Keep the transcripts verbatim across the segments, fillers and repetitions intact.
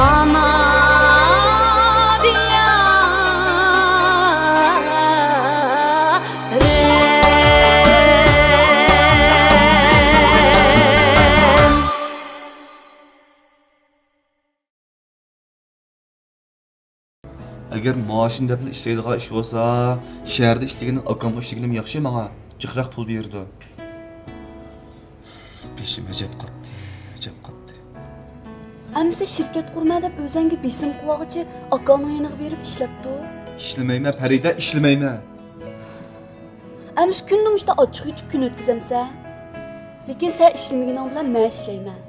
ئانا دىيارىم. ئەگەر مائاشىنى دەپلا ئىشلەيدىغان ئىش بولسا، شەھەردە ئىشلىگىنىڭ ئاكامغا ئىشلىگىنىم ياخشى ماڭا. جىقراق پۇل بېرىدۇ. بېشىم ئەجەب قاتتى، ئەجەب قاتتى. ئەمسە شىركەت قۇرىمەن دەپ ئۆزەڭگە بېسىم قىلىۋالغۇچە ئاكاڭنىڭ يېنىغا بېرىپ ئىشلەپ تۇر. ئىشلىمەيمەن، پەرىدە، ئىشلىمەيمەن. ئەمسە كۈندە مۇشۇنداق ئاچچىق يۇتۇپ كۈن ئۆتكۈزەمسەن. لېكىن سەن ئىشلىمىگىنىڭ بىلەن مەن ئىشلەيمەن.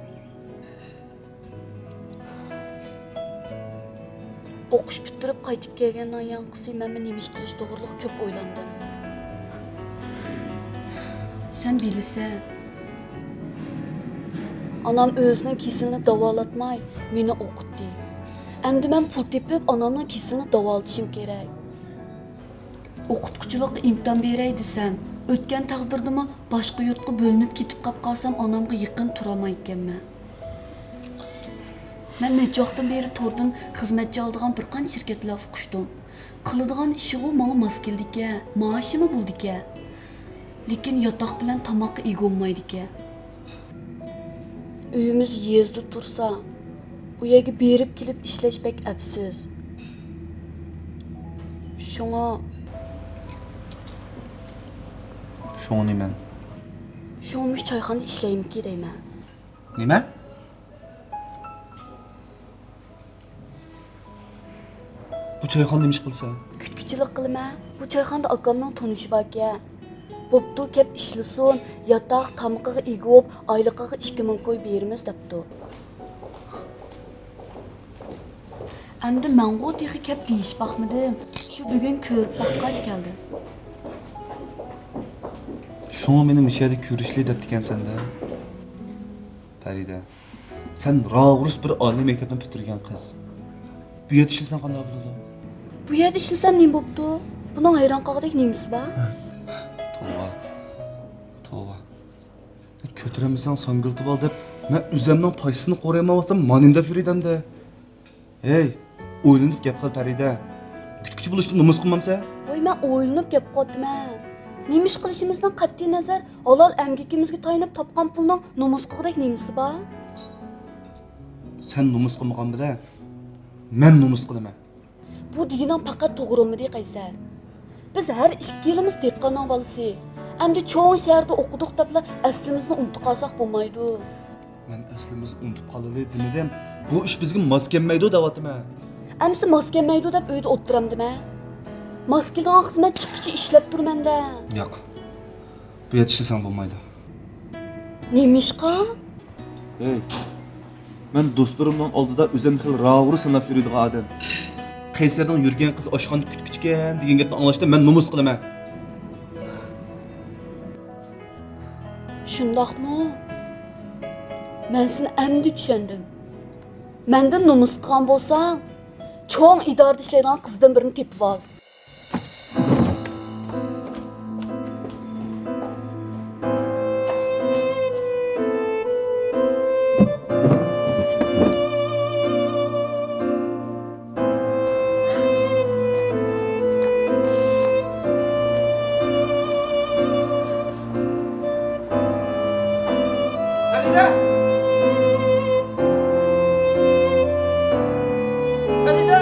ئوقۇش پۈتتۈرۈپ قايتىپ كەلگەندىن يانقىسى مەنمۇ نېمە ئىش قىلىش توغرىلىق كۆپ ئويلاندىم. سەن بىلىسەن، ئانام ئۆزىنىڭ كېسىلىنى داۋالاتماي مېنى ئوقۇتتى. ئەمدى مەن پۇل تېپىپ ئانامنىڭ كېسىلىنى داۋالىتىشىم كېرەك. ئوقۇتقۇچىلىققا ئىمتىھان بېرەي دېسەم، ئۆتكەن تەقدىردىمۇ باشقا يۇرتقا بۆلۈنۈپ كېتىپ قاپ قالسام، ئانامغا يېقىن تۇرالمايدىكەنمەن. مەن نەچچە ۋاقىتتىن بېرى توردىن خىزمەتچى ئالىدىغان بىر قانچە شىركەتلەرگە ئۇقۇشتۇم. قىلىدىغان ئىشىغۇ ماڭا ماس كېلىدىكەن، مائاشىمۇ بولىدىكەن. لېكىن ياتاق بىلەن تاماققا ئىگە بولمايدىكەن. ئۆيىمىز يېزىدا تۇرسا، ئۇ يەرگە بېرىپ كېلىپ ئىشلەش بەك ئەپسىز. شۇڭا شۇڭا نېمە؟ شۇڭا مۇشۇ چايخانىدا ئىشلەيمىكى دەيمەن. نېمە؟ بۇ چايخانىدا نېمە ئىش قىلىسەن؟ كۈتكۈچىلىك قىلىمەن. بۇ چايخانىدا ئاكامنىڭ تونۇشى باركەن. بوپتۇ، كەپ ئىشلىسۇن، ياتاق، تامىقىغا ئىگە بولۇپ، ئايلىقىغا ئىككى مىڭ كوي بېرىمىز دەپتۇ. ئەمدى مەنغۇ تېخى كەپ دېيىشىپ باقمىدىم. شۇ بۈگۈن كۆرۈپ باققاچ كەلدىم. شۇڭا مېنى مۇشۇ يەردە كۆرۈشلى دەپتىكەنسەن-دە، پەرىدە. سەن راۋۇرۇس بىر ئالىي مەكتەپنى پۈتتۈرگەن قىز. بۇ يەردە ئىشلىسەڭ قانداق بولىدۇ؟ بۇ يەردە ئىشلىسەم نېمە بوپتۇ؟ بۇنىڭ ھەيران قالغۇدەك نېمىسى بار؟ توۋا، توۋا. كۆتۈرەلمىسەڭ ساڭگىلىتىۋال دەپ، مەن ئۆزۈمنىڭ پايسىسىنى قورايمايۋاتسام، مانا نېمە دەپ يۈرىدۇ ئەمدى؟ ھەي، ئويلىنىپ گەپ قىل، پەرىدە. كۈتكۈچى بولۇشنى نومۇس قىلمامسەن؟ ۋاي، مەن ئويلىنىپ گەپ قىلىۋاتىمەن. نېمە ئىش قىلىشىمىزدىن قەتئىينەزەر، ھالال ئەمگىكىمىزگە تايىنىپ تاپقان پۇلنىڭ نومۇس قىلغۇدەك نېمىسى بار؟ سەن نومۇس قىلمىغان بىلەن، مەن نومۇس قىلىمەن. بۇ دېگىنىڭ پەقەت توغرىلىمىدى، قەيسەر. بىز ھەر ئىككىلىمىز دېھقاننىڭ بالىسى. ئەمدى چوڭ شەھەردە ئوقۇدۇق دەپلا ئەسلىمىزنى ئۇنتۇپ قالساق بولمايدۇ. مەن ئەسلىمىزنى ئۇنتۇپ قالىلى دېمىدىم. بۇ ئىش بىزگە ماس كەلمەيدۇ دەۋاتىمەن. ئەمسە ماس كەلمەيدۇ دەپ ئۆيدە ئولتۇرامدىمەن؟ ماس كېلىدىغان خىزمەت چىققىچە ئىشلەپ تۇرىمەن-دە. ياق. بۇ يەردە ئىشلىسەڭ بولمايدۇ. نېمىشقا؟ ھەي، مەن دوستلىرىمنىڭ ئالدىدا ئۆزۈمنى خېلى راۋۇرۇس ساناپ يۈرىدىغان ئادەم. قەيسەرنىڭ يۈرگەن قىزى ئاشخانىدا كۈتكۈچىكەن دېگەن گەپنى ئاڭلاشتا مەن نومۇس قىلىمەن. شۇنداقمۇ؟ مەن سېنى ئەمدى چۈشەندىم. مەندىن نومۇس قىلغان بولساڭ، چوڭ ئىدارىدە ئىشلەيدىغان قىزدىن بىرنى تېپىۋال. خەلىدە! خەلىدە!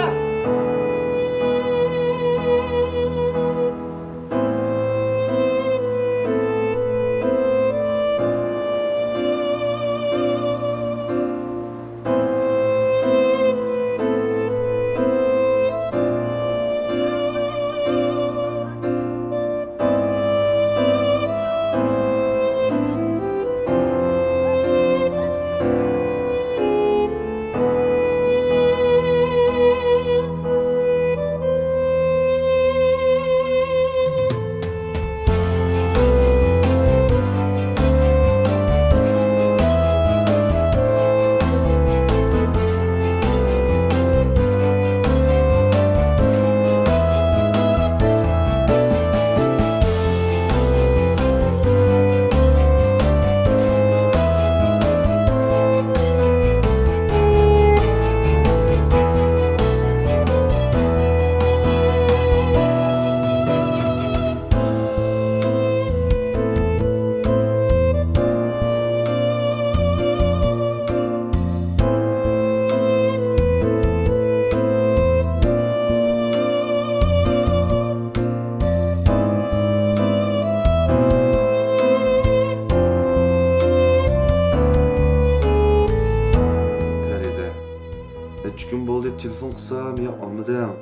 ئۈچ كۈن بولدى، تېلېفون قىلسام يا ئالمىدىڭ.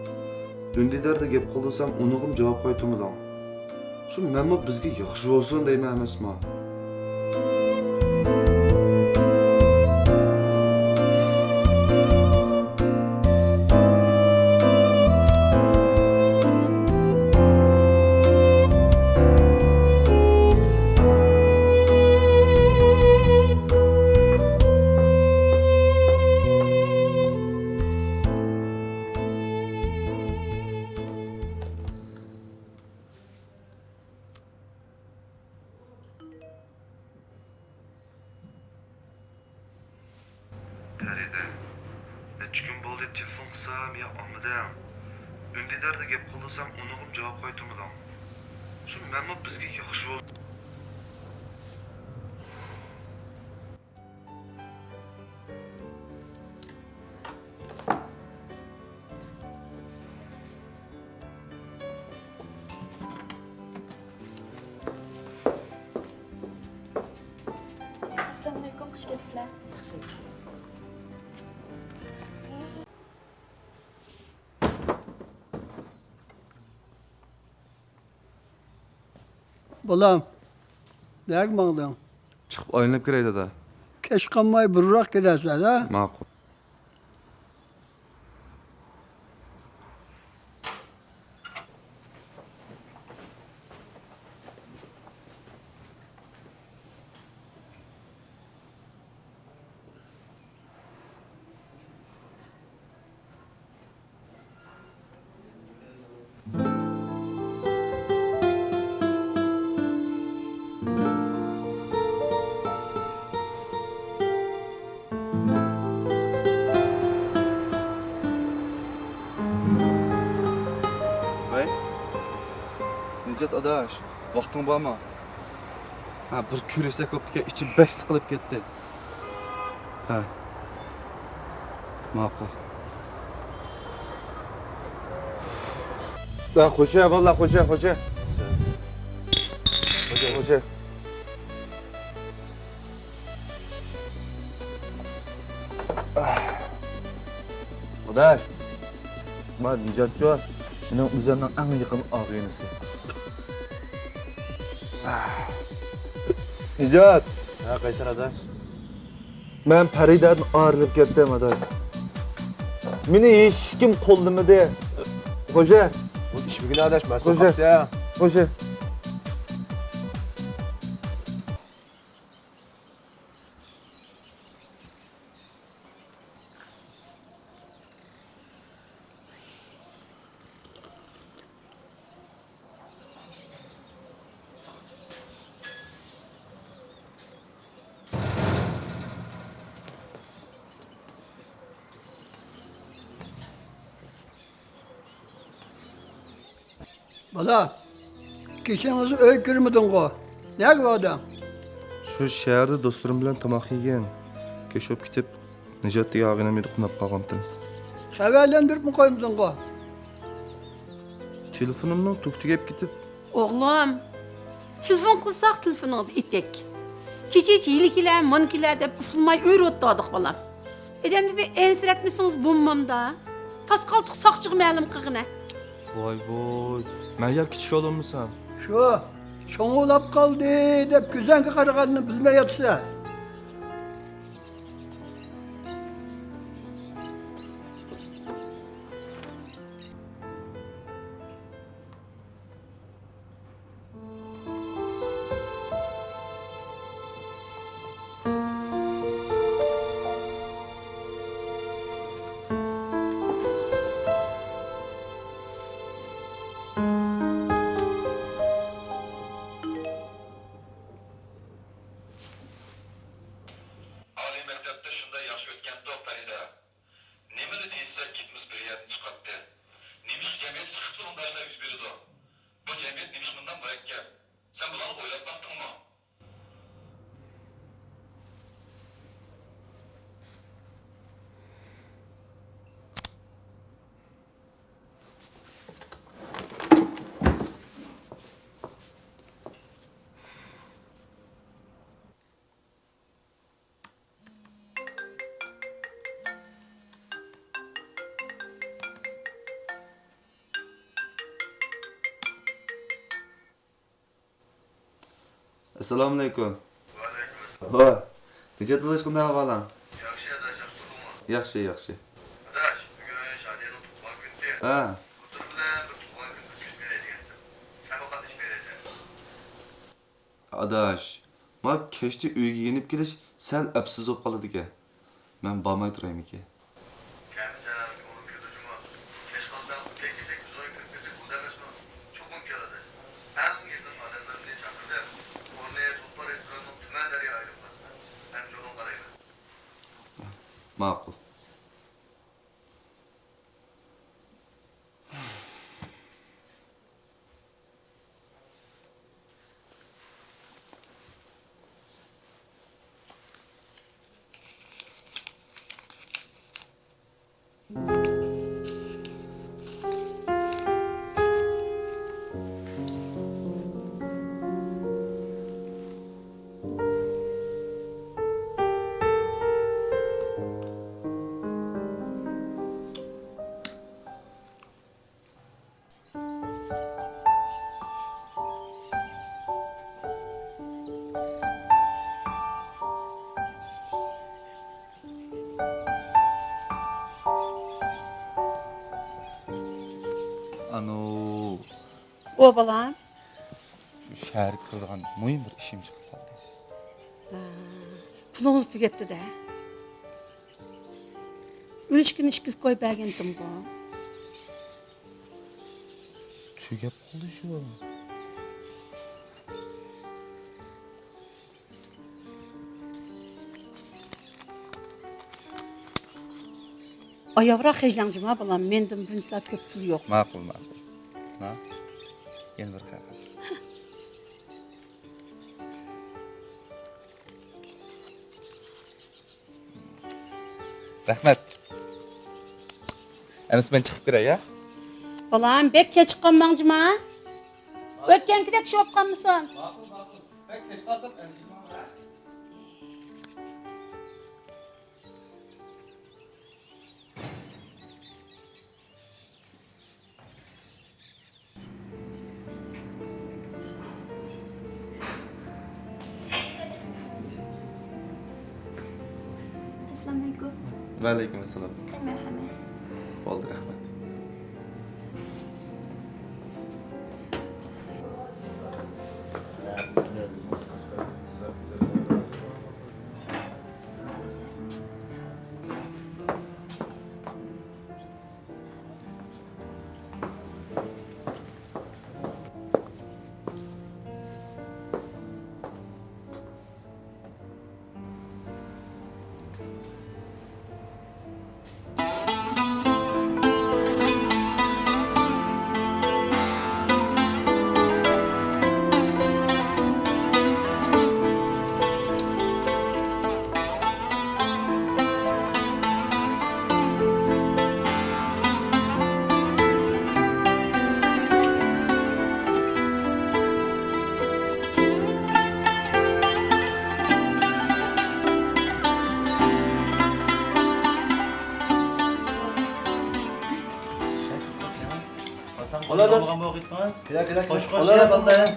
ئۈندىداردا گەپ قىلدۇرسام، ئۇنىڭغىمۇ جاۋاب قايتۇرمىدىڭ. شۇ مەنمۇ بىزگە ياخشى بولسۇن دەيمەن ئەمەسمۇ؟ پەرىدە، نەچچە كۈن بولدى، تېلېفون قىلسام يا ئالمىدىڭ. ئۈندىداردا گەپ قىلدۇرسام، ئۇنىڭغىمۇ جاۋاب قايتۇرمىدىڭ. شۇ مەنمۇ بىزگە ياخشى بول. ئەسسالامۇئەلەيكۇم، خۇش كەپسىلەر. ياخشىمۇسىز؟ بالام، نەگە ماڭدىڭ؟ چىقىپ ئايلىنىپ كىرەي، دادا. كەچ قالماي بۇرۇنراق كېلەرسەن، ھە؟ ماقۇل. ۋەي، نىجات ئاداش، ۋاقتىڭ بارمۇ؟ ھە، بىر كۆرۈشسەك بوپتىكەن، ئىچىم بەك سىقىلىپ كەتتى. ھە. ماقۇل. لا، خوجا، ۋاللا، خوجا، خوجا. خوجا، خوجا. ئاداش، ما نىجاتچۇ، مېنىڭ ئۆزۈمنىڭ ئەڭ يېقىن ئاغىنىسى. نىجات! ھە، قەيسەر ئاداش. مەن پەرىدەدىن ئايرىلىپ كەتتىم، ئاداش. مېنى ھېچكىم قوللىمىدى. خوجا. بۇ ئىش بۈگۈن ئاداش، مەن خوجا. خوجا. بالا، كېچىڭىزنى ئۆيگە كىرمىدىڭغۇ؟ نەگە باردىڭ؟ شۇ شەھەردە دوستلىرىم بىلەن تاماق يېگەن. كەچ بولۇپ كېتىپ، نىجات دېگەن ئاغىنەم ئۆيدە قوناپ قالغانتىم. خەۋەرلەندۈرۈپمۇ قويمىدىڭغۇ؟ تېلېفونۇمنىڭ توكى تۈگەپ كېتىپ. ئوغلۇم، تېلېفون قىلساق تېلېفونىڭىز ئېتەك. كېچىچە ھېلى كېلە، مانا كېلە دەپ ئۇخلىماي ئۆرۈۋاتاتتۇق بالام. ئادەمنى بىر ئەنسىرەتمىسىڭىز بولمامدا. تاس قالتىق ساقچىغا مەلۇم قىلغىنە. ۋاي ۋوي، مەن يا كىچىك ئالالمىسام. شۇ، چوڭ ئۇلاپ قالدى دەپ كۆزۈڭگە قارىغاننى بىلمەي ياتىسەن. ئەسسالامۇئەلەيكۇم. ۋەئەلەيكۇم ئەسسالام. ۋا، نىجات ئاداش، قانداق ئەھۋالىڭ؟ ياخشى ئاداش، ياخشى تۇردۇڭمۇ؟ ياخشى، ياخشى. ئاداش، بۈگۈن شادىيەنىڭ تۇغۇلغان كۈنى. ھە. بۇلتۇر بىلەن بىر تۇغۇلغان كۈن ئۆتكۈزۈپ بېرەي دېگەنتىم. سەنمۇ قاتنىشىپ بېرەيسەن. ئاداش، ما كەچتە ئۆيگە يېنىپ كېلىش سەل ئەپسىز بولۇپ قالىدىكەن. مەن بارماي تۇرايمىكىن؟ كەلمىسەڭ كۆڭلۈم كۆتۈر جۇمۇ. كەچ قالساڭ ئۆتكەن كېچەك بىزنىڭ ئۆيگە كىرىپ كەتسەك بولىدۇ ئەمەسمۇ؟ چوقۇم كېلىدۇ. ئەڭ يېقىن ئادەملىرىمنى چاقىردىم. ئورنى تۇلپار رېستوراننىڭ تۈمەن دەريا ئايرىم قالسا. مەن جۇنۇن قارايمەن. ماقۇل. ئانو. ئۇ بالام. شۇ شەھەرگە كىرىدىغان مۇھىم بىر ئىشىم چىقىپ قالدى. ھا، پۇلىڭىز تۈگەپتۇ-دە. ئۈلۈشكىنى ئىككىسى قويۇپ بەرگەنتىمغۇ. تۈگەپ قالدى شۇ. ئاياغراق خەجلەڭ جۇما بالام، مەندىن بۇنچىلا كۆپ پۇل يوق. ماقۇل، ماقۇل. نا، يەنە بىر قەغەز. رەھمەت. ئەمىسە مەن چىقىپ كىرەي، يا؟ بالام، بەك كەچ قالماڭ جۇما. ئۆتكەنكىدەك شۇ بولۇپ قالمىسۇن. ماقۇل، ماقۇل. بەك كەچ قالسام ئەنسىرىمەڭ، ھە؟ ئەسسالامۇئەلەيكۇم. ۋەئەلەيكۇم ئەسسالام. مەرھەمەت. بولدى، رەھمەت. بولىدۇ. كېلە، كېلە، كېلە. خوش، خوش يا بالىلار.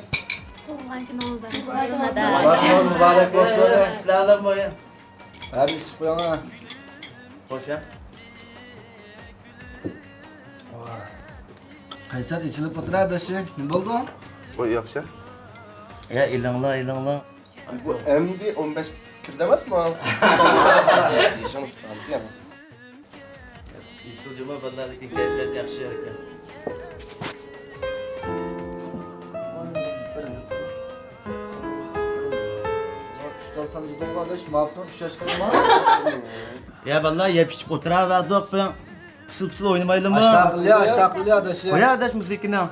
تۇغۇلغان كۈنىڭىز مۇبارەك بولسۇن. مۇبارەك بولسۇن. سىلەرلەرمۇ يا. ھە، بىر ئىچىپ قويۇڭ ھە. خوش يا. قەيسەر ئېچىلىپ ئولتۇر ھە، ئاداش. نېمە بولدى؟ ۋاي، ياخشى. يا، ئېلىڭلار، ئېلىڭلار. بۇ ئەمدى ئون بەش كىردى ئەمەسمۇ؟ يېشىڭ تۇتامسىز يەنە. ئېسىل جۇما بالىلار، لېكىن كەيپىيات ياخشى ئىكەن. ئۈچ تال سان دېدىڭغۇ ئاداش، ماۋۇ ئۈچ ياش قىزما؟ يا بالىلار، يەپ ئىچىپ ئولتۇراۋەردۇق، پىسىل پىسىل ئوينىمايلىمۇ؟ ئاشتاق قىلىيا، ئاشتاق قىلىيا ئاداش. قويا ئاداش مۇزىكىنى.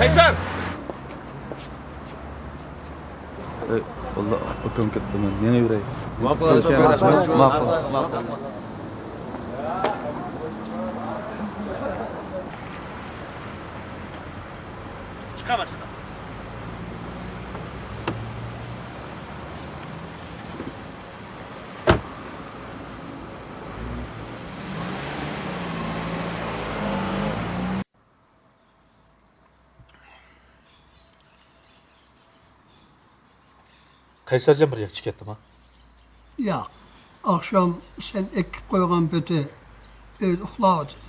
قەيسەر! ئەي، ئۇكام كەتتى، مەن مېڭىۋېرەي. ماقۇل، ماقۇل، ماقۇل. چىقار ماشىنا. قەيسەرجان بىر ياقچى كەتتىما؟ ياق. ئاخشام سەن ئەكىپ قويغان پېتى ئۆيدە ئۇخلاۋاتىدۇ.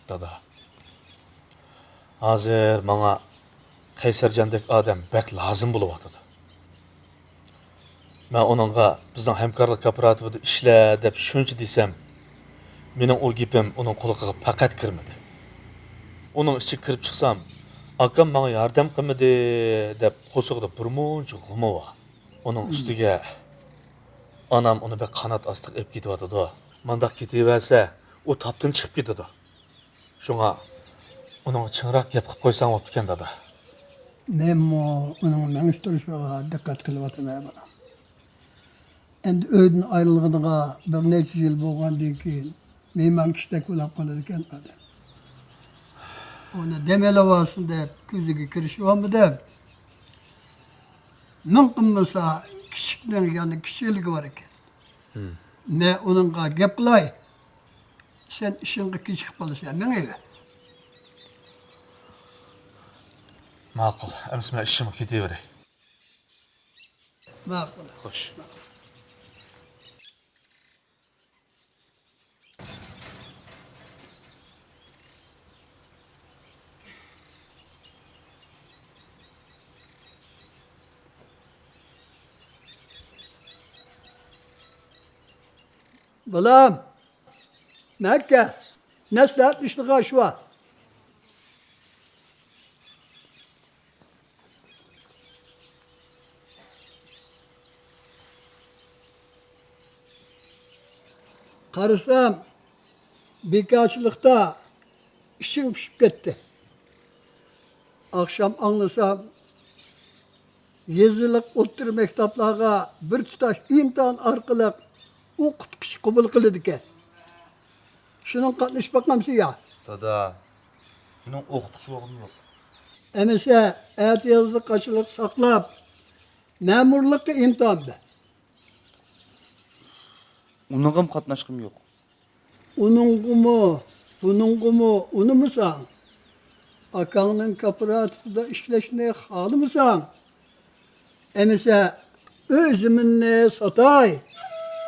دادا، ھازىر ماڭا قەيسەرجاندەك ئادەم بەك لازىم بولۇۋاتىدۇ. مەن ئۇنىڭغا بىزنىڭ ھەمكارلىق كوپىراتىپىدا ئىشلە دەپ شۇنچە دېسەم، مېنىڭ ئۇ گېپىم ئۇنىڭ قۇلىقىغا پەقەت كىرمىدى. ئۇنىڭ ئىچىگە كىرىپ چىقسام، ئاكام ماڭا ياردەم قىلمىدى دەپ قورسىقىدا بىرمۇنچە غۇمى بار. ئۇنىڭ ئۈستىگە ئانام ئۇنى بەك قانات ئاستىغا ئېلىپ كېتىۋاتىدۇ. مانداق كېتىۋەرسە، ئۇ تاپتىن چىقىپ كېتىدۇ. شۇڭا ئۇنىڭغا چىڭراق گەپ قىلىپ قويساڭ بوپتىكەن، دادا. مەنمۇ ئۇنىڭ مېڭىشتۇرۇشىغا دىققەت قىلىۋاتىمەن، بالام. ئەمدى ئۆيدىن ئايرىلغىنىغا بىر نەچچە يىل بولغاندىن كېيىن، مېھمان كىشىدەك بولۇپ قالىدىكەن ئادەم. ئۇنى دەم ئېلىۋالسۇن دەپ كۆزىگە كىرىشىۋالمىدىم. مىڭ قىلمىسا، كىچىكنىڭ يەنە كىچىكلىكى بار ئىكەن. مەن ئۇنىڭغا گەپ قىلاي. سەن ئىشىڭغا كېچىكىپ قالىسەن، مېڭىۋەر. ماقۇل، ئەمىسە مەن ئىشىمغا كېتىۋېرەي. ماقۇل. خوش. بالام، مەككە، مەسلىھەتلىشىدىغان ئىش بار. قارىسام، بىكارچىلىقتا ئىچىم پۇشۇپ كەتتى. ئاخشام ئاڭلىسام، يېزىلىق ئوتتۇرا مەكتەپلەرگە بىر تۇتاش ئىمتىھان ئارقىلىق ئوقۇتقۇچى قوبۇل قىلىدىكەن. شۇنىڭغا قاتنىشىپ باقامسىز يا؟ دادا، مېنىڭ ئوقۇتقۇچى بولغۇم يوق. ئەمىسە، ئەتىيازلىق ئاچلىق ساقلاپ، مەمۇرلۇققا ئىمتىھان بەر. ئۇنىڭغىمۇ قاتناشقۇم يوق. ئۇنىڭغىمۇ، بۇنىڭغىمۇ ئۇنىمىساڭ، ئاكاڭنىڭ كوپىراتىپىدا ئىشلەشنى خالىمىساڭ، ئەمىسە ئۆي زېمىننى ساتاي،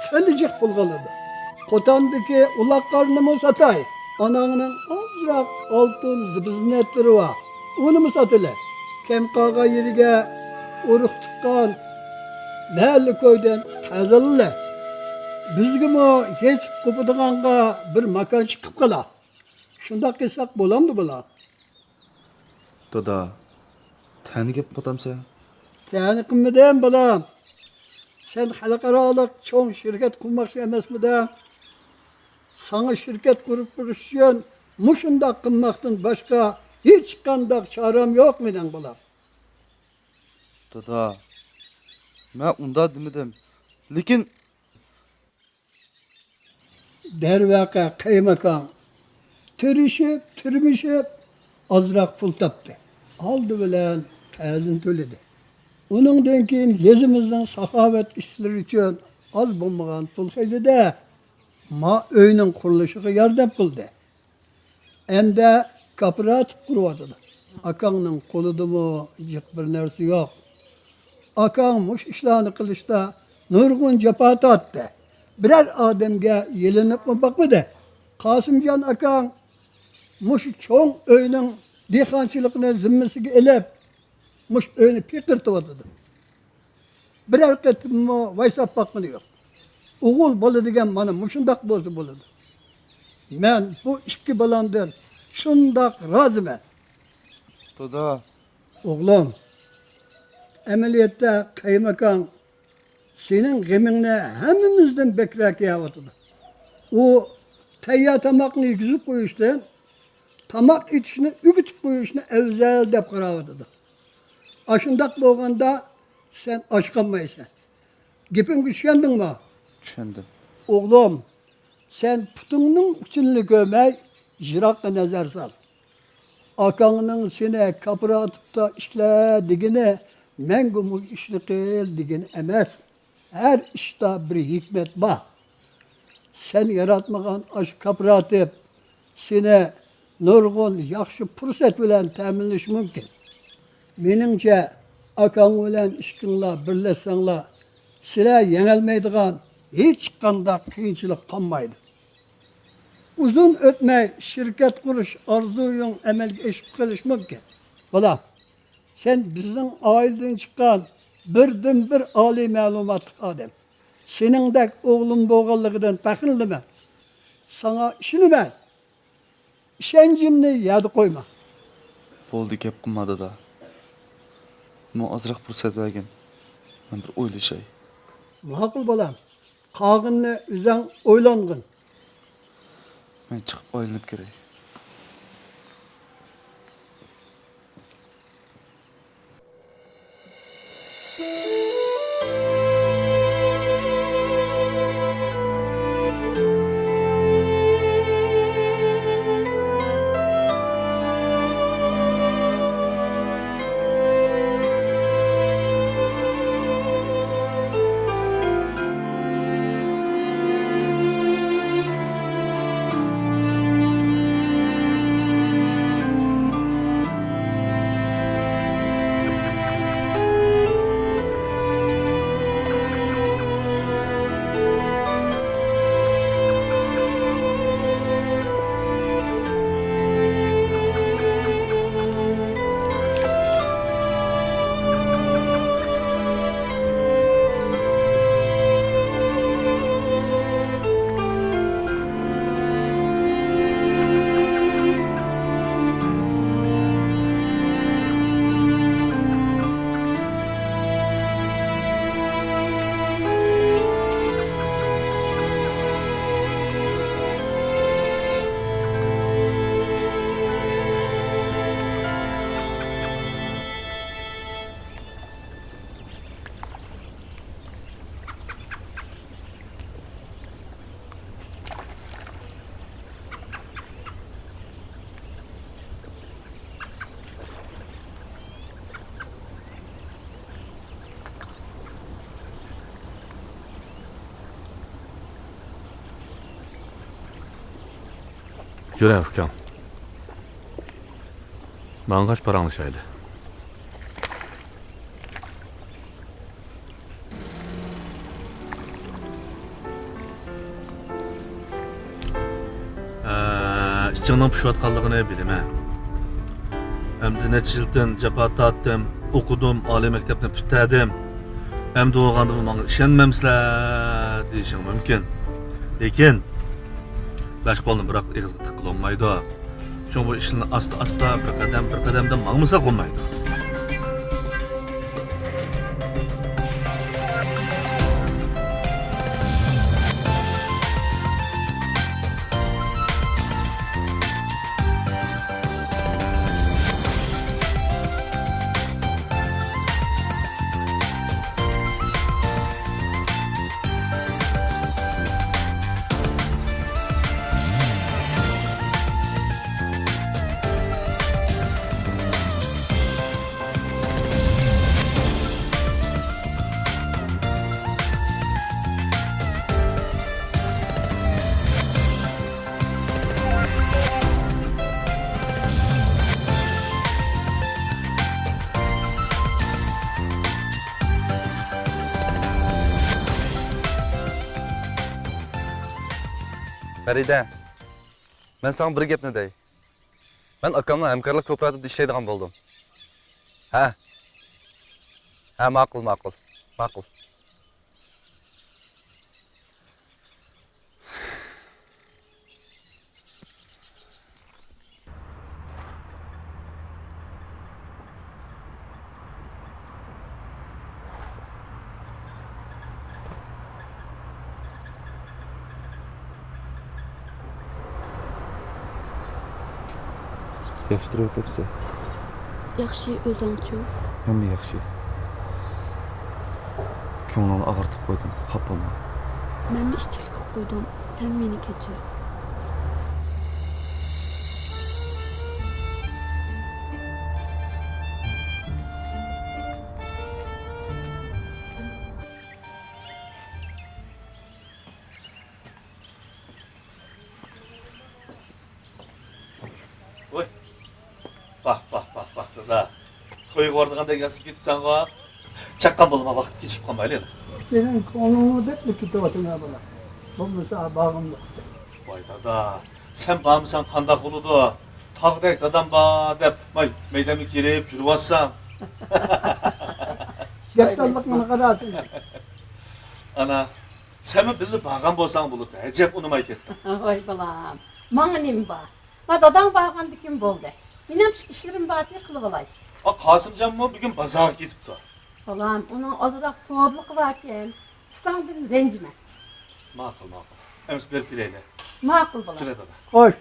خېلى جىق پۇلغا ئالىدۇ. قوتاندىكى ئۇلاغ قارنىمۇ ساتاي، ئاناڭنىڭ ئازراق ئالتۇن زىبۇ-زىننەتلىرى بار، ئۇنىمۇ ساتىلى. كەم قالغان يېرىگە ئۇرۇق تۇغقان مەھەللە-كويدىن قەرز ئالىلى. بىزگىمۇ يېتىپ قوپىدىغانغا بىر ماكان چىقىپ قالا. شۇنداق قىلساق بولامدۇ، بالام؟ دادا، تەنە گەپ قىلىۋاتامسەن؟ تەنە قىلمىدىم، بالام. سەن خەلقئارالىق چوڭ شىركەت قۇرماقچى ئەمەسمىدىڭ؟ ساڭا شىركەت قۇرۇپ بېرىش ئۈچۈن مۇشۇنداق قىلماقتىن باشقا ھېچقانداق چارەم يوق مېنىڭ، بالام. دادا، مەن ئۇنداق دېمىدىم. لېكىن دەرۋەقە، قايماقام تىرىشىپ، تىرمىشىپ، ئازراق پۇل تاپتى. ئالدى بىلەن قەرزىنى تۆلىدى. ئۇنىڭدىن كېيىن يېزىمىزنىڭ ساخاۋەت ئىشلىرى ئۈچۈن ئاز بولمىغان پۇل خىرىدە ما ئۆينىڭ قۇرۇلۇشىغا ياردەم قىلدى. ئەمدى كوپىراتىپ قۇرۇۋاتىدۇ. ئاكاڭنىڭ قولىدىمۇ جىق بىر نەرسە يوق. ئاكاڭ مۇشۇ ئىشلارنى قىلىشتا نۇرغۇن جاپا تارتتى. بىرەر ئادەمگە يېلىنىپمۇ باقمىدى. قاسىمجان ئاكاڭ مۇشۇ چوڭ ئۆينىڭ دېھقانچىلىقىنى زىممىسىگە ئېلىپ، مۇشۇ ئۆينى پىقىرتىۋاتىدۇ. بىرەر قېتىممۇ ۋايساپ باققىنى يوق. ئوغۇل بالا دېگەن مانا مۇشۇنداق بولسا بولىدۇ. مەن بۇ ئىككى بالامدىن شۇنداق رازىمەن. دادا. ئوغلۇم، ئەمەلىيەتتە قايماقام سېنىڭ غېمىڭنى ھەممىمىزدىن بەكرەك يەۋاتىدۇ. ئۇ تەييار تاماقنى يېگۈزۈپ قويۇشتىن تاماق ئېتىشنى ئۆگىتىپ قويۇشنى ئەۋزەل دەپ قاراۋاتىدۇ. ئاشۇنداق بولغاندا سەن ئاچ قالمايسەن. گېپىمگە چۈشەندىڭمۇ؟ چۈشەندىم. ئوغلۇم، سەن پۇتۇڭنىڭ ئۇچىنىلا كۆرمەي، يىراققا نەزەر سال. ئاكاڭنىڭ سېنى كاپىر ئاتىپتا ئىشلە دېگىنى، مەڭگۈ مۇشۇ ئىشنى قىل دېگىنى ئەمەس. ھەر ئىشتا بىر ھېكمەت بار. سەن ياراتمىغان ئاشۇ كاپىر ئاتىپ سېنى نۇرغۇن ياخشى پۇرسەت بىلەن تەمىنلىشى مۇمكىن. مېنىڭچە، ئاكاڭ بىلەن ئىككىڭلار بىرلەشسەڭلار، سىلەر يېڭەلمەيدىغان ھېچقانداق قىيىنچىلىق قالمايدۇ. ئۇزۇن ئۆتمەي شىركەت قۇرۇش ئارزۇيۇڭ ئەمەلگە ئېشىپ قېلىشى مۇمكىن. بالام، سەن بىزنىڭ ئائىلىدىن چىققان بىردىنبىر ئالىي مەلۇماتلىق ئادەم. سېنىڭدەك ئوغلۇم بولغانلىقىدىن پەخىرلىنىمەن. ساڭا ئىشىنىمەن. ئىشەنچىمنى يەردە قويما. بولدى، گەپ قىلما، دادا. ماڭا ئازراق پۇرسەت بەرگىن. مەن بىر ئويلىشاي. ماقۇل، بالام. قالغىنىنى ئۆزۈڭ ئويلانغىن. مەن چىقىپ ئايلىنىپ كىرەي. يۈرە، ئۇكام. ماڭغاچ پاراڭلىشايلى. ھە، ئىچىڭنىڭ پۇشۇۋاتقانلىقىنى بىلىمەن. ئەمدى نەچچە يىلدىن جاپا تارتتىم، ئوقۇدۇم، ئالىي مەكتەپنى پۈتتۈردۈم. ئەمدى بولغاندىمۇ ماڭا ئىشەنمەمسىلەر دېيىشىڭ مۇمكىن. لېكىن، بەش قولنى بىراق ئېغىزغا تىققىلى بولمايدۇ. شۇڭا بۇ ئىشلارنى ئاستا-ئاستا، بىر قەدەم، بىر قەدەمدىن ماڭمىساق بولمايدۇ. پەرىدە، مەن ساڭا بىر گەپنى دەي. مەن ئاكامنىڭ ھەمكارلىق كوپىراتىپىدا ئىشلەيدىغان بولدۇم. ھە. ھە، ماقۇل، ماقۇل. ماقۇل. ياخشى تۇرۇۋاتامسەن؟ ياخشى، ئۆزۈڭچۇ؟ ھەممە ياخشى. كۆڭلۈڭنى ئاغرىتىپ قويدۇم، خاپا بولما. مەنمۇ ئىتتىكلىك قىلىپ قويدۇم، سەن مېنى كەچۈر. ۋاي، باھ، باھ، باھ، باھ، دادا. تويغا بارىدىغاندەك ياسىنىپ كېتىپسەنغۇ. چاققان بولما، ۋاقىت كېچىكىپ قالمايلى يەنە. سېنىڭ كۆڭلۈڭنى دەپلا كېتىۋاتىمەن، بالا. بولمىسا بارغۇم يوق ئىدى. ۋاي دادا، سەن بارمىساڭ قانداق بولىدۇ؟ تاغدەك دادام بار دەپ، ماي، مەيدەمگە كىرىپ يۈرۈۋاتسام. شايلىسىما. ياتقانلىقىڭنى قاراسىلەر. ئانا، سەنمۇ بىللە بارغان بولساڭ بولىدۇ، ئەجەب ئۇنىماي كەتتىڭ. ۋاي بالام، ماڭا نېمە بار؟ ما داداڭ بارغاندىكىن بولدى. مېنىڭ ئىش-، ئىشلىرىم بارتى، قىلىۋالاي. ئا، قاسىمجانمۇ بۈگۈن بازارغا كېتىپتۇ. بالام، ئۇنىڭ ئازراق سودىلىقى باركەن. ئۇكاڭدىن رەنجىمە. ماقۇل، ماقۇل. ئەمىسە بېرىپ كېلەيلى. ماقۇل، بالام. كېلە، دادا. خوش.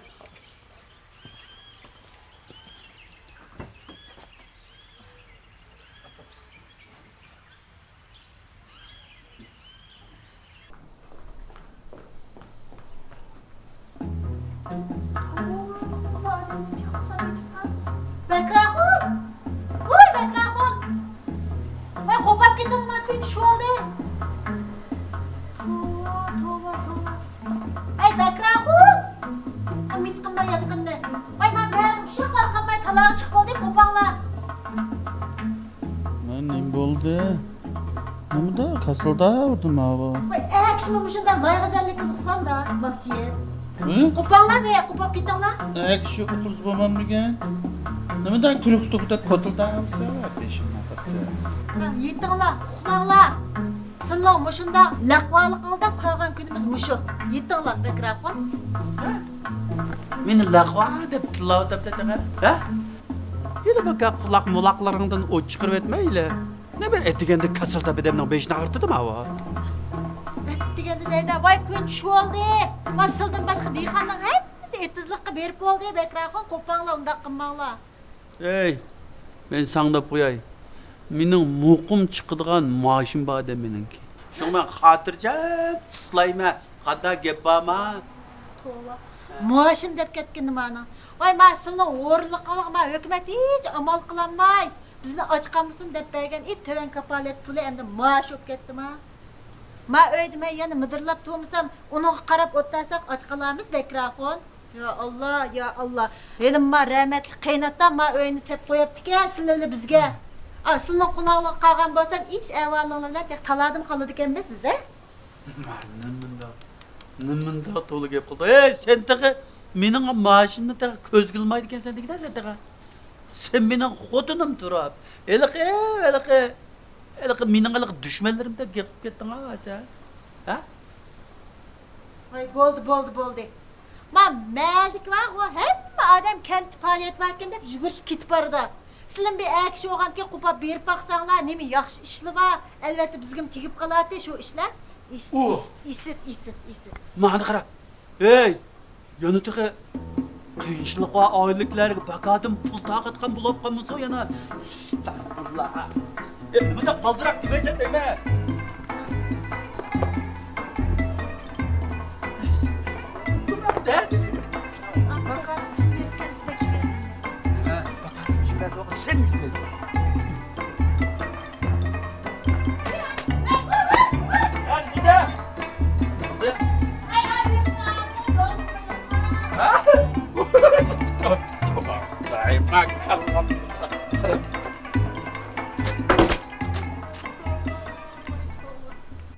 بەكرىخان! ۋوي، بەكرىخان! ۋاي، قوپاپ كېتىڭلار، كۈن چۈشۈۋالدى. توۋا، توۋا، توۋا. ھەي، بەكرىخان! ئۈمىد قىلماي ياتقىنىنى. ۋاي، مانا بەرىبىر ئۇششاق ۋال قالماي تالاغا چىقىپ بولدى، قوپاڭلار. مانا نېمە بولدى؟ نېمىدە كاسىلداۋۇردى ماۋۇ؟ ۋاي، ئەكىشىمۇ مۇشۇنداق لايغەزەللىك بىلەن ئۇخلامدا، ماكچى. ھە؟ قوپاڭلار ۋە قوپاپ كېتىڭلار. ئەكىشى ئۇخلىسا بولمامدىكەن؟ نېمىدە كۈلكە توپىدەك كوتۇلداۋۇرسا، بېشىمنى قاتتى. ھە، يېتىڭلار، ئۇخلاڭلار. سىلىنىڭ مۇشۇنداق لەقۋالىق ئالداپ قالغان كۈنىمىز مۇشۇ. يېتىڭلار، بەكرىخان. مېنى لەقۋا دەپ تىللاۋاتامسەن تېخى، ھە؟ ھېلى بىر گەپ قۇلاق مۇلاقلىرىڭدىن ئوت چىقىرىۋەتمەيلى. نېمە ئەتىگەندە كاسىلداپ ئادەمنىڭ بېشىنى ئاغرىتىدۇ ماۋۇ؟ ئەتىگەندە دەيدۇ، ۋاي كۈن چۈشۈۋالدى. ما سىلدىن باشقا دېھقاننىڭ ھەممىسى ئېتىزلىققا بېرىپ بولدى، بەكرىخان قوپاڭلار ئۇنداق قىلماڭلار. ئەي، مەن ساڭا دەپ قوياي. مېنىڭ مۇقىم چىقىدىغان مائاشىم بار ئىدى مېنىڭكى. شۇڭا مەن خاتىرجەم ئۇخلايمەن. قانداق گەپ بارما؟ توۋا. مائاشىم دەپ كەتكىنى مانىڭ. ۋاي، ما سىلىنىڭ ھورلىقىڭلارغا ما ھۆكۈمەت ھېچ ئامال قىلالماي، بىزنى ئاچ قالمىسۇن دەپ بەرگەن ئى تۆۋەن كاپالەت پۇلى ئەمدى مائاش بولۇپ كەتتىما؟ ما ئۆيدە مەن يەنە مىدىرلاپ تۇرمىسام، ئۇنىڭغا قاراپ ئولتۇرساق ئاچ قالارمىز، بەكرىخان. يا ئاللا، يا ئاللا. ھېلىمۇ ما رەھمەتلىك قېيناتام ما ئۆينى سەپ قويۇپتىكەن سىلەر بىلەن بىزگە. ئا، سىلىنىڭ قۇلاقلىرىغا قالغان بولسام، ئىش ئەھۋالىڭلار بىلەن تېخى تالادىمۇ قالىدىكەنمىز بىز، ھە؟ نېمە مۇنداق، نېمە مۇنداق تولا گەپ قىلدىڭ؟ ھەي، سەن تېخى مېنىڭ مائاشىمنى تېخى كۆزگە ئىلمايدىكەنسەن دېگىنە سەن تېخى. سەن مېنىڭ خوتۇنۇم تۇرۇپ، ھېلىقى، ھېلىقى، ھېلىقى مېنىڭ ھېلىقى دۈشمەنلىرىمدەك گەپ قىلىپ كەتتىڭ ھە سەن. ھە؟ ۋاي، بولدى، بولدى، بولدى. ما مەھەللىدىكى بارغۇ، ھەممە ئادەم كەنتتە پائالىيەت باركەن دەپ يۈگۈرۈشۈپ كېتىپ بارىدۇ. سىلىمۇ بىر ئەر كىشى بولغاندىكىن قوپاپ بېرىپ باقساڭلار، نېمە ياخشى ئىشلار بار. ئەلۋەتتە، بىزگىمۇ تېگىپ قالاتتى شۇ ئىشلار. ئىسىت، ئۇ. ئىسىت، ئىسىت، ئىسىت، ئىسىت. مانا قارا. ھەي، يەنە تېخى قىيىنچىلىقى بار ئائىلىلىكلەرگە باكادىن پۇل تارقاتقان بولۇپ قالمىسۇن يەنە. ئەستەغپۇرۇللا. ئە، نېمىنداق بالدۇراق دېمەيسەن دەيمەن.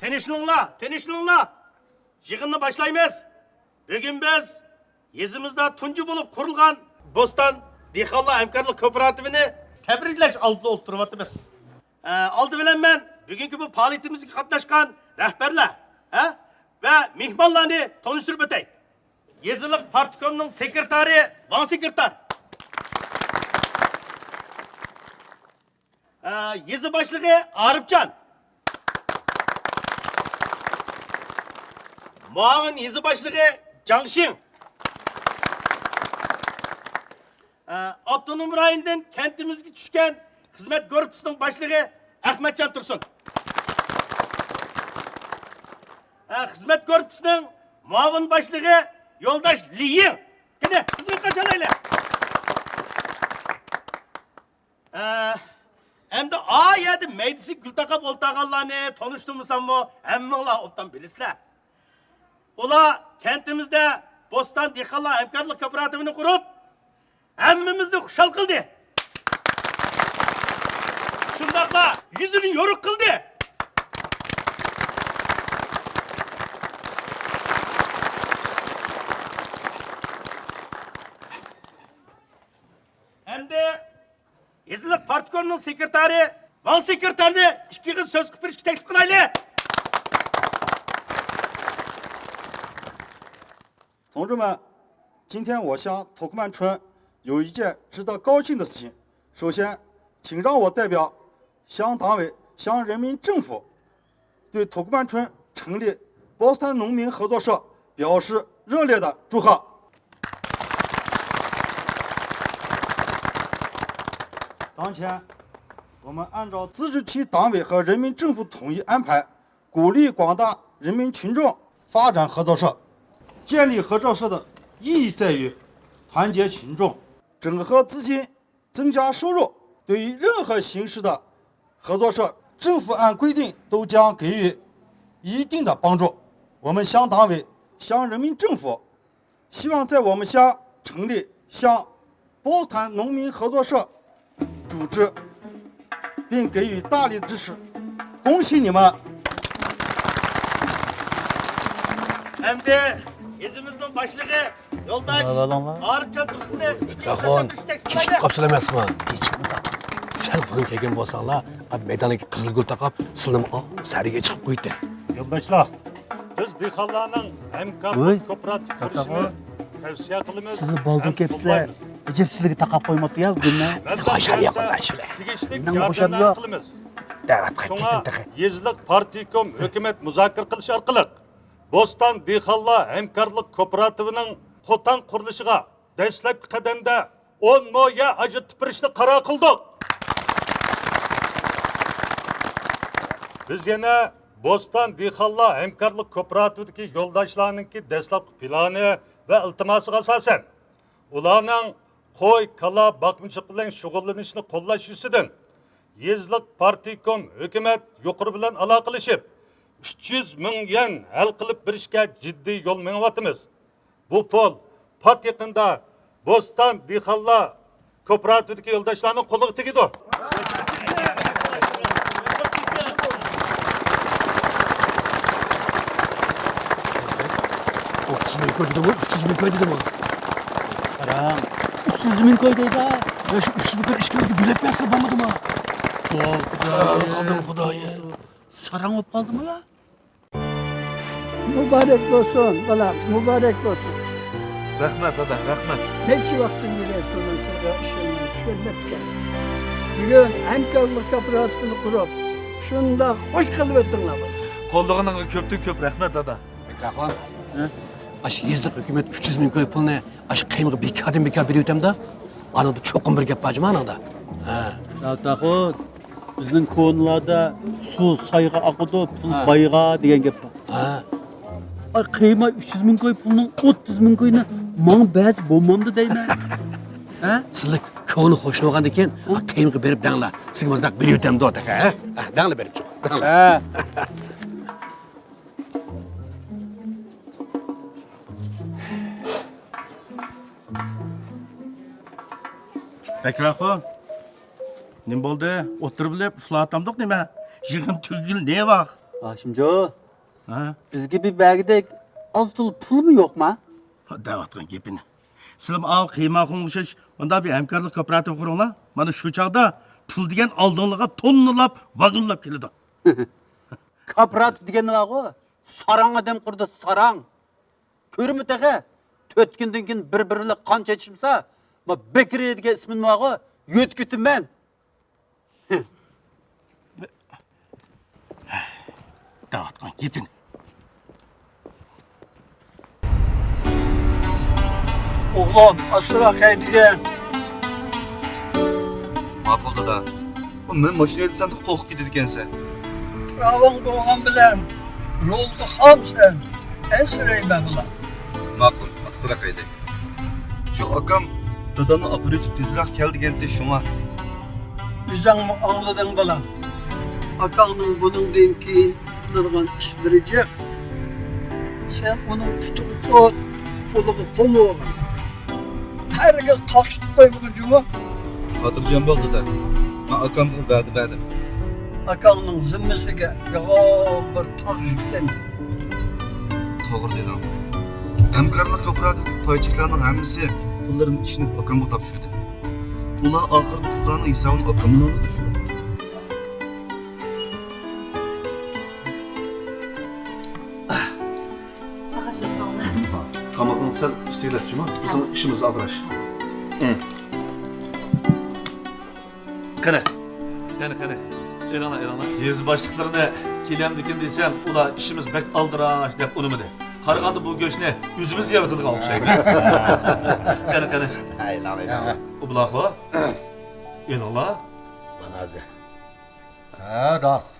تىنچلىنىڭلار، تىنچلىنىڭلار. يىغىننى باشلايمىز. بۈگۈن بىز يېزىمىزدا تۇنجى بولۇپ قۇرۇلغان بوستان دېھقانلار ھەمكارلىق كوپىراتىپىنى تەبرىكلەش ئالدىدا ئولتۇرۇۋاتىمىز. ئە، ئالدى بىلەن مەن بۈگۈنكى بۇ پائالىيىتىمىزگە قاتناشقان رەھبەرلەر، ھە، ۋە مېھمانلارنى تونۇشتۇرۇپ ئۆتەي. يېزىلىق پارتكومنىڭ سېكرېتارى ۋاڭ سېكرېتار. ئە، يېزا باشلىقى ئارىپجان. مۇئاۋىن يېزا باشلىقى جاڭشىڭ. ئاپتونوم رايوندىن كەنتىمىزگە چۈشكەن خىزمەت گۇرۇپپىسىنىڭ باشلىقى ئەخمەتجان تۇرسۇن. ئە، خىزمەت گۇرۇپپىسىنىڭ مۇئاۋىن باشلىقى يولداش لى يىڭ. قېنى، خىزمەتكە قارشى ئالايلى. ئە، ئەمدى ئا يەردە مەيدىسى گۈل تاقاپ ئولتۇرغانلارنى تونۇشتۇرمىساممۇ، ھەممىڭلار ئوبدان بىلىسىلەر. ئۇلار كەنتىمىزدە بوستان دېھقانلار ھەمكارلىق كوپىراتىپىنى قۇرۇپ، ھەممىمىزنى خۇشال قىلدى. شۇنداقلا يۈزىنى يورۇق قىلدى. ئەمدى يېزىلىق پارتكومنىڭ سېكرېتارى ۋاڭ سېكرېتارنى ئىككى ئېغىز سۆز قىلىپ بېرىشكە تەكلىپ قىلايلى. 同志们，今天我向土库曼村有一件值得高兴的事情。首先，请让我代表乡党委、乡人民政府对土库曼村成立波斯坦农民合作社表示热烈的祝贺。当前，我们按照自治区党委和人民政府统一安排，鼓励广大人民群众发展合作社。建立合作社的意义在于团结群众，整合资金， 增加收入，对于任何形式的合作社，政府按规定都将给予一定的帮助。我们乡党委、乡人民政府希望在我们乡成立乡波斯坦农民合作社组织，并给予大力支持。恭喜你们！ ئەمدى يېزىمىزنىڭ باشلىقى يولداش ئارىپجان تۇرسۇننى ئىككى قېتىم تەكلىپ قىلايلى. كېچىكىپ قاپسىلەر ئەمەسمۇ؟ كېچىكىپ. سەل بۇرۇن كەلگەن بولساڭلار، مەيداندىكى قىزىل گۈل تاقاپ سىلىنى سەھەرگە چىقىپ قويدى. يولداشلار، بىز دېھقانلارنىڭ ھەمكارلىق كوپىراتىپ قۇرۇشىنى تەۋسىيە قىلىمىز. سىلەر بالدۇر كەپسىلەر. ئەجەب سىلىگە تاقاپ قويماپتۇ يا گۈلنى. خۇشال ياقىدا شۇلار. مېنىڭ خۇشام يوق. دەۋەت قايتىپ كەتتىم تېخى. يېزىلىق پارتكوم ھۆكۈمەت مۇزاكىرە قىلىش ئارقىلىق بوستان دېھقانلار ھەمكارلىق كوپىراتىپىنىڭ قوتان قۇرۇلۇشىغا دەسلەپكى قەدەمدە ئون مو يەر ئاجرىتىپ بېرىشنى قارار قىلدۇق. بىز يەنە بوستان دېھقانلار ھەمكارلىق كوپىراتىپىدىكى يولداشلارنىڭكى دەسلەپكى پىلانى ۋە ئىلتىماسىغا ئاساسەن، ئۇلارنىڭ قوي، كالا باقمىچىلىق بىلەن شۇغۇللىنىشنى قوللاش يۈزىسىدىن يېزىلىق پارتكوم ھۆكۈمەت يۇقىرى بىلەن ئالاقىلىشىپ، ئۈچ يۈز مىڭ يۈەن ھەل قىلىپ بېرىشكە جىددىي يول مېڭىۋاتىمىز. بۇ پۇل پات يېقىندا بوستان دېھقانلار كوپىراتىپىدىكى يولداشلارنىڭ قولىغا تېگىدۇ. ئوتتۇز مىڭ كوي دېدىمۇ، ئۈچ يۈز مىڭ كوي دېدىمۇ؟ ساراڭ. ئۈچ يۈز مىڭ كوي دەيدۇ. يا شۇ ئۈچ يۈز مىڭ كوي ئىككىمىزگە بۆلۈپ بەرسىلە بولمىدىمۇ؟ قىلدىم خۇدايىم. ساراڭ بولۇپ قالدىمۇ يا؟ مۇبارەك بولسۇن، بالام، مۇبارەك بولسۇن. رەھمەت، دادا، رەھمەت. نەچچە ۋاقىتتىن بېرى سىلەرنىڭ تىلغا ئىشەنمەي چۈشەنمەپتىكەن. بۈگۈن ھەمكارلىق كوپىراتىپىنى قۇرۇپ، شۇنداق خۇش قىلىۋەتتىڭلار. قوللىغىنىڭغا كۆپتىن كۆپ رەھمەت، دادا. ئاكاخۇن، ئاشۇ يېزىلىق ھۆكۈمەت ئۈچ يۈز مىڭ كوي پۇلنى ئاشۇ قىيمىغا بىكاردىن بىكار بېرىۋېتەمدۇ؟ ئانىڭدا چوقۇم بىر گەپ بار جۇمۇ ئانىڭدا. ھە. ئاكاخۇن، بىزنىڭ كونىلاردا سۇ سايغا ئاقىدۇ، پۇل بايغا دېگەن گەپ بار. ھە. ئاي، قىيما ئۈچ يۈز مىڭ كوي پۇلنىڭ ئوتتۇز مىڭ كويىنى ماڭا بەرسە بولمامدۇ دەيمەن. ھە؟ سىلەر كونىنى خوشلىۋالغاندىن كېيىن، ھە؟ قىيمىغا بېرىپ دەڭلار. سىزگە مۇنداق بېرىۋېتەمدۇ تېخى، ھە؟ ھە، دەڭلار بېرىپ چىقىپ، دەڭلار. ھە. بەكرى ئاخۇن، نېمە بولدى؟ ئولتۇرۇۋېلىپ ئۇخلاۋاتامدۇق نېمە؟ يىغىن تۈگىگىلى نە ۋاق؟ ھاشىمجان، ھە؟ بىزگە بىر بەرگۈدەك ئاز تولا پۇلمۇ يوقما؟ دەۋاتقان گېپىنى. سىلىمۇ ئاۋۇ قىيماخۇنغا ئوخشاش مۇنداق بىر ھەمكارلىق كوپىراتىپى قۇرۇڭلار. مانا شۇ چاغدا پۇل دېگەن ئالدىڭلارغا توننىلاپ، ۋاگونلاپ كېلىدۇ. كوپىراتىپ دېگەن بارغۇ، ساراڭ ئادەم قۇرىدۇ، ساراڭ. كۆرمە تېخى، تۆت كۈندىن كېيىن بىر-بىرى بىلەن قان چاچىشمىسا، ما بەكرى دېگەن ئىسمىنى ماغۇ يۆتكىتىمەن. دەۋاتقان گېپىنى. ئوغلۇم، ئاستىراق ھەيدىگىن. ماقۇل دادا. ئۇ مەن ماشىنا ھەيدىسەم دەپ قورقۇپ كېتىدىكەنسەن. پىراۋاڭ بولغان بىلەن رولغا خامسەن. ئەنسىرەيمە بۇلار. ماقۇل، ئاستىراق ھەيدەي. شۇ ئاكام دادامنى ئاپىرىۋېتىپ تېزرەك كەل دېگەنتى شۇڭا. ئۆزۈڭمۇ ئاڭلىدىڭ بالام. ئاكاڭنىڭ بۇنىڭدىن كېيىن قىلىدىغان ئىشلىرى جىق. سەن ئۇنىڭ پۇتىغا چوت، قولىغا قول بولغىن. ھەرگىز قاقشىتىپ قويمىغىن جۇمۇ. خاتىرجەم بول دادا. مەن ئاكامغا ۋەدە بەردىم. ئاكاڭنىڭ زىممىسىگە ياغان بىر تاغ يۈكلەندى. توغرا دېدىڭ. ھەمكارلىق كوپىراتىپىدىكى پايچىكلارنىڭ ھەممىسى پۇللىرىمنى ئىشىنىپ ئاكامغا تاپشۇردى. ئۇلار ئاخىرىدا پۇللارنىڭ ھېسابىنى ئاكامدىن ئالدى شۇ. تامىقىڭ سەل ئۈستىگىلەپ جۇمۇ، بىزنىڭ ئىشىمىز ئالدىراش. قېنى، قېنى، قېنى، ئېلىڭلار، ئېلىڭلار. يېزا باشلىقلىرىنى كېلەمدىكىن دېسەم، ئۇلار ئىشىمىز بەك ئالدىراش دەپ ئۇنىمىدى. قارىغاندا بۇ گۆشنى ئۆزىمىز يەۋېتىدىغان ئوخشايدۇ. قېنى، قېنى. ئېلىڭلار، ئېلىڭلار. ئوبلاخو. ئېلىڭلار. بانازى. ھە، راست.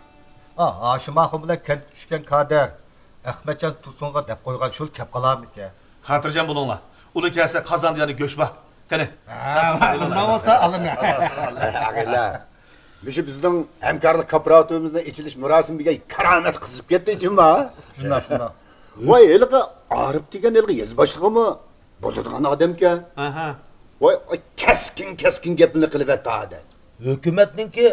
ئا، ھاشىم ئاخۇن بىلەن كەنتكە چۈشكەن كادىر ئەخمەتجان تۇرسۇنغا دەپ قويغان شۇ كەپ قالارمىكەن؟ خاتىرجەم بولۇڭلار. ئۇلار كەلسە قازاندا يەنە گۆش بار. قېنى. ھە، ئۇنداق بولسا ئالىمەن. ئاغىلە، مۇشۇ بىزنىڭ ھەمكارلىق كوپىراتىپىمىزنىڭ ئېچىلىش مۇراسىمىگە كارامەت قىزىپ كەتتى جۇما. شۇنداق، شۇنداق. ۋاي، ھېلىقى ئارىپ دېگەن ھېلىقى يېزا باشلىقىمۇ بولىدىغان ئادەمكەن. ئاھا. ۋاي، ئاي، كەسكىن، كەسكىن گەپلىرىنى قىلىۋەتتى ئادەم. ھۆكۈمەتنىڭكى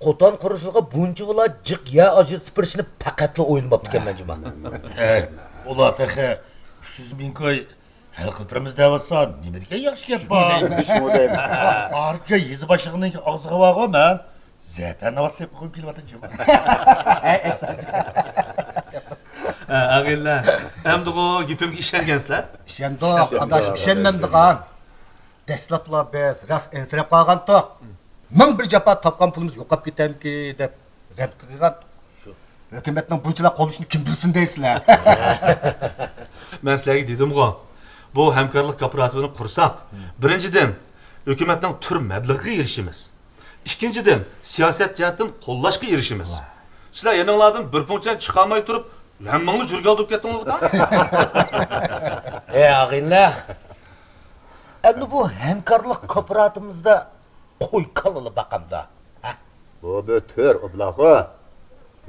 قوتان قۇرۇلۇشىغا بۇنچىۋالا جىق يەر ئاجرىتىپ بېرىشىنى پەقەتلا ئويلىماپتىكەنمەن جۇما. ھەي، ئۇلار تېخى ئۈچ يۈز مىڭ كوي ھەل قىلىپ بېرىمىز دەۋاتسا، نېمە دېگەن ياخشى گەپ بار؟ شۇنى دەيمەن، شۇنى دەيمەن. ئارىپجان يېزا باشلىقىنىڭكى ئاغزىغا بارغۇ، مەن زەپەرناۋات سېلىپ قويغۇم كېلىۋاتىدۇ جۇما. ھە، ئاغىنىلەر، ئەمدىغۇ گېپىمگە ئىشەنگەنسىلەر؟ ئىشەندۇق، ئاداش، ئىشەنمەمدىغان. دەسلەپلا بىز راست ئەنسىرەپ قالغانتۇق. مىڭ بىر جاپا تاپقان پۇلىمىز يوقاپ كېتەمكى دەپ غەم قىلغان. ھۆكۈمەتنىڭ بۇنچىلا قوللىشىنى كىم بىلسۇن دەيسىلەر؟ مەن سىلەرگە دېدىمغۇ، بۇ ھەمكارلىق كوپىراتىپىنى قۇرساق، بىرىنچىدىن، ھۆكۈمەتنىڭ تۈر مەبلىغىگە ئېرىشىمىز. ئىككىنچىدىن، سىياسەت جەھەتتىن قوللاشقا ئېرىشىمىز. سىلەر يېنىڭلاردىن بىر پۇڭچەن چىقارماي تۇرۇپ، ھەممىڭلار جۈرگەلدە بولۇپ كەتتىڭلار. ئەي ئاغىنىلەر، ئەمدى بۇ ھەمكارلىق كوپىراتىپىمىزدا قوي كالىلا باقامدا. ھە؟ بۇ بىر تۈر ئوبلاخو.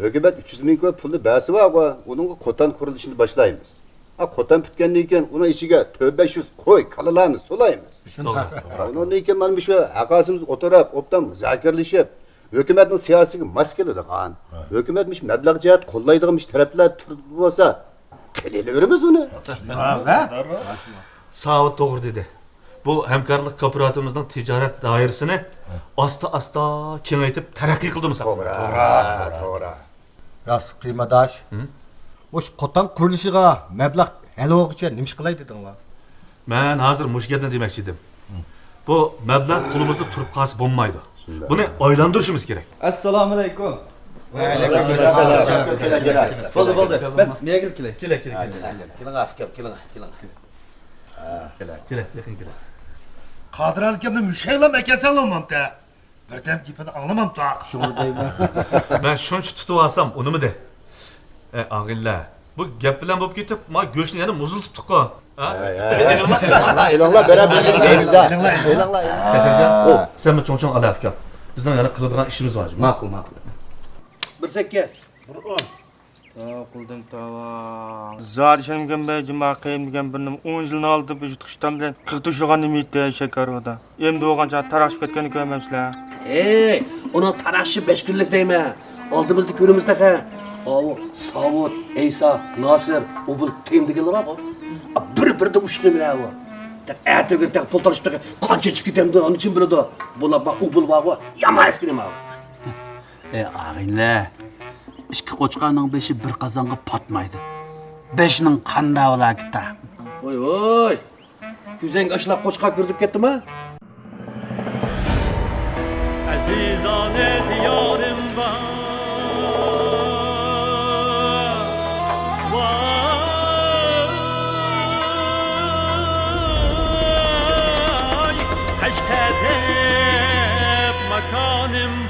ھۆكۈمەت ئۈچ يۈز مىڭ كوي پۇلنى بەرسىۋالغۇ، ئۇنىڭغا قوتان قۇرۇلۇشىنى باشلايمىز. ھە، قوتان پۈتكەندىن كېيىن ئۇنىڭ ئىچىگە تۆت بەش يۈز كوي كالىلارنى سولايمىز. شۇنداق. ئۇنىڭدىن كېيىن مانا مۇشۇ ھەققاسىمىز ئولتۇرۇپ، ئوبدان مۇزاكىرىلىشىپ، ھۆكۈمەتنىڭ سىياسىتىگە ماس كېلىدىغان، ھە، ھۆكۈمەت مۇشۇ مەبلەغ جەھەت قوللايدىغان مۇشۇ تەرەپلەر تۈر بولسا، قىلىۋېرىمىز ئۇنى. ساۋۇت توغرا دېدى. بۇ ھەمكارلىق كوپىراتىپىمىزنىڭ تىجارەت دائىرىسىنى ئاستا-ئاستا كېڭەيتىپ تەرەققىي قىلدۇرمىساق. توغرا، توغرا، توغرا. راست، قىيماداش. ھە؟ مۇشۇ قوتان قۇرۇلۇشىغا مەبلەغ ھەل بولغۇچە نېمە ئىش قىلاي دېدىڭلار؟ مەن ھازىر مۇشۇ گەپنى دېمەكچى ئىدىم. بۇ مەبلەغ قولىمىزدا تۇرۇپ قالسا بولمايدۇ. بۇنى ئايلاندۇرۇشىمىز كېرەك. ئەسسالامۇئەلەيكۇم. ۋەئەلەيكۇم ئەسسالام. بولدى، بولدى. مەن مەيگىل كېلەي. كېلە، كېلە، كېلە. كېلىڭ، ئاكا، كېلىڭ، كېلىڭ. كېلە، كېلە، يېقىن كېلە. قادىر ئاكامنى مۇشەيلام ئەكەلسەڭلار مامتا. بىردەم گېپىنى ئاڭلىمامتا. شۇڭا دەيمەن. مەن شۇنچە تۇتۇۋالسام ئۇنىمىدى. ئەي ئاغىنىلەر، بۇ گەپ بىلەن بولۇپ كېتىپ، ما گۆشنى يەنە مۇزلىتىپتۇققۇ. ھە؟ ھەي، ھەي. ئېلىڭلار، ئېلىڭلار. ئېلىڭلار، بېرەر بىر گەپ دەيمىز ھە. ئېلىڭلار، ئېلىڭلار. ئېلىڭلار، ئېلىڭلار. ھە. سەنمۇ چوڭ-چوڭ ئال ئاكا. بىزنىڭ يەنە قىلىدىغان ئىشىمىز بار. ماقۇل، ماقۇل. بىر سەككىز. بىر ئون. تاۋا قىلدىم، تاۋا. زادى ئىشەنمىگەن بەي جىما قېيىم دېگەن بىر نېمە. ئون يىلنى ئالدىپ يۇتقۇچتان بىلەن قىغ توشۇغان نېمە يېتتى ئەي شەكەر ئۇدا. ئەمدى بولغانچە تاراقشىپ كەتكەننى كۆرمەمسىلەر؟ ھەي، ئۇنىڭ تاراقشىپ بەش كۈنلۈك دەيمەن. ئالدىمىزدا كۆرىمىز تېخى. ئاۋۇ ساۋۇت، ئەيسا، ناسىر، ئوبۇل، تېيىم دېگەنلەر بارغۇ. بىر-بىرىدە ئۇششۇق نېمىلەر ئۇ. ئەتە ئۆگۈن تېخى پۇل تالىشىپ تېخى قانچە چۈشۈپ كېتەمدۇ، ئۇنى كىم بىلىدۇ؟ بۇلار بار، ئوبۇل بارغۇ، يامان ئەسكى نېمە ئۇ. ئەي ئاغىنىلەر، ئىككى قوچقارنىڭ بېشى بىر قازانغا پاتمايدۇ. بېشىنىڭ قانداق بولاكىتا؟ ۋوي ۋوي! كۆزەڭگە ئاشلاپ قوچقار كىردۈپ كەتتىما؟ ئەزىزانە دىيارىم بار. ۋاي، قەشقەر دەپ ماكان جانىم